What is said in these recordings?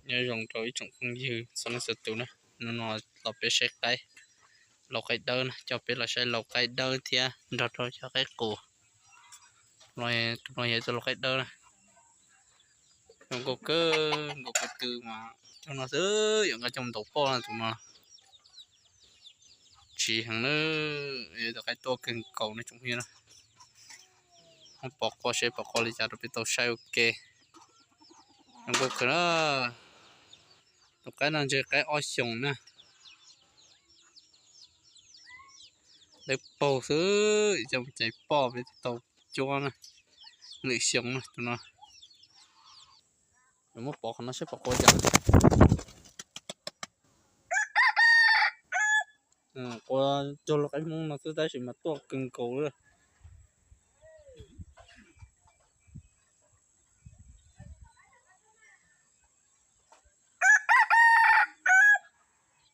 Nyob zoo rau ib tsoom phooj ywg txhua leej txhua tus na, hnub no los peb saib qaib, lau qaib dawb na, coj peb los saib lau qaib dawb thiab nrog rau cov qaib qus. Tus no yog tus lau qaib dawb na. Zoo nkauj kawg nkaus, ko tw mas coob no xwb, yuav nqa coj mus ntaus poj no tus no. Tsiv heev na, tus qaib tuaj kawg nkaus no tsoom phooj ywg na. Muab pov qua seb pov qua li cas rau peb tau saib ua ke. Zoo nkauj kawg na. Tus qaib no ntshe qaib ob xyoos na. Dawb paug xwb, coj mus cais poj peb thiaj tau cuab na. Lwm xyoo na tus no. Muab pov qhov no saib pov qua cas. Qua cuag lau qaib Hmoob no xwb tab sis mas tuaj kawg nkaus li.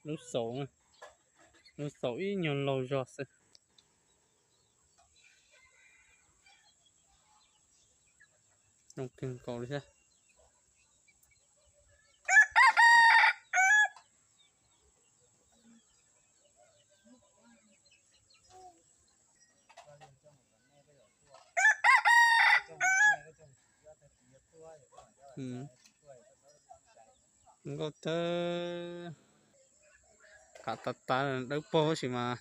Lub xaus, lub xaus ib nyuag laug zog xwb. Zoo kawg nkaus li thiab. Nkauj tawb, qab tas tas dawb paug tab sis mas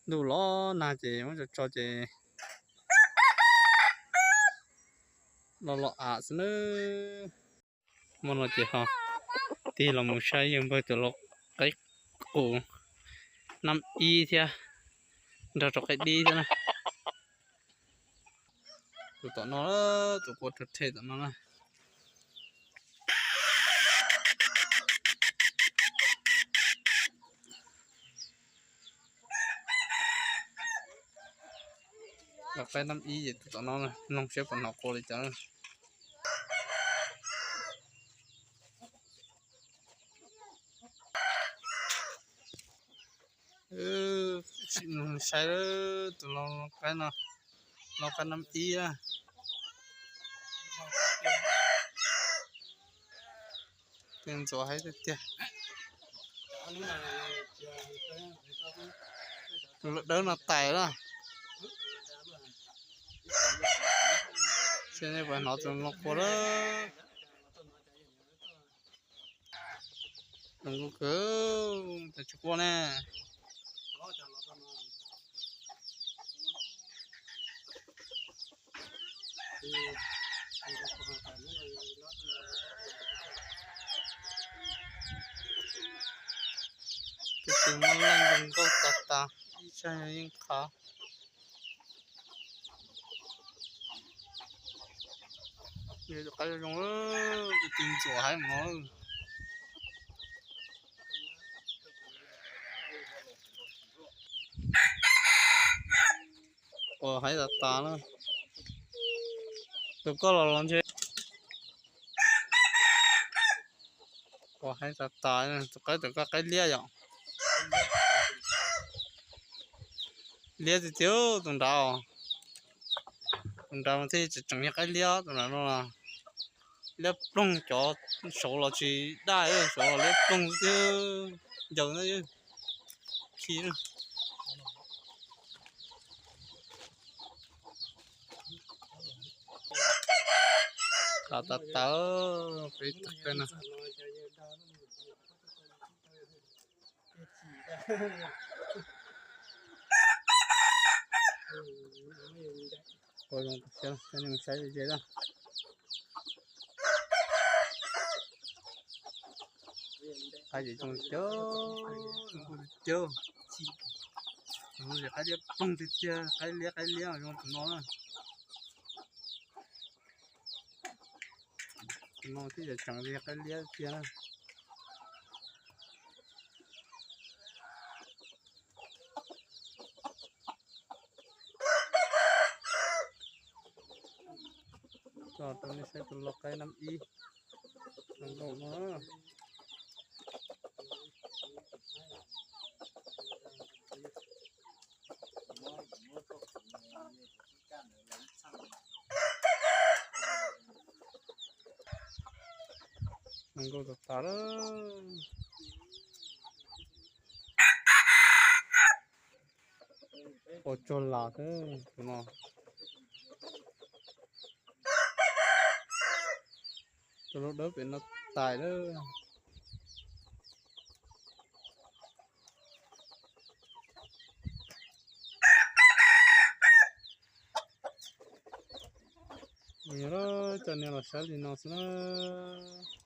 ntuj los nag ces muab tso tso ces los los av xwb nawb. Hmo no ces ho tig los mus saib yawg npawg tus lau qaib qus nab ib thiab nrog rau qaib dib thiab na. Tus tom no, tus qua rhe rhe tom no na. Lau qaib nab ib ces tus tom no, mloog seb puas hnov qua li cas. Saib tus lau qaib no, lau qaib nab ib na. Tus ntxuav heev tiag tiag. Tus lau dawb no tais lawm. Seb nej puas hnov tus lau qua lawm. Zoo nkauj kawg, tus tsis quaj ne. Tus twg muaj leej zoo nkauj tas tas, ib txhia yeej qhav. Tus qaib zoo, tus twg ntxuav heev no. Ua heev tas tas na. Tus koj los los ntshe ua heev tas tas. Tus qaib, tus koj qaib liab yom. Liab tiag tiag tus nrad. Tus nrad mas thiaj tseem yog qaib liab, tus nrad no liab ploog, cov saud los tsis daj, saud los liab ploog xwb, ncaws ntag. Khi tas tas tas, peb tawg no. Ua zoo tas siab, coj nej mus saib ze ze na. Qaib ces zoo tiag, zoo tiag. Tus no ces qaib liab ploog tiag tiag, qaib liab qaib liab zoo tus no na. Tus no thiaj yog tseem li qaib liab tiag na. Tso rau nej saib tus lau qaib nab ib zoo nkauj no. Nkauj tas tas lawm. Ua tsuag las xwb tus no. Tus laug dawb pem no tais lawm. Yog cov niag los saib li no xwb na.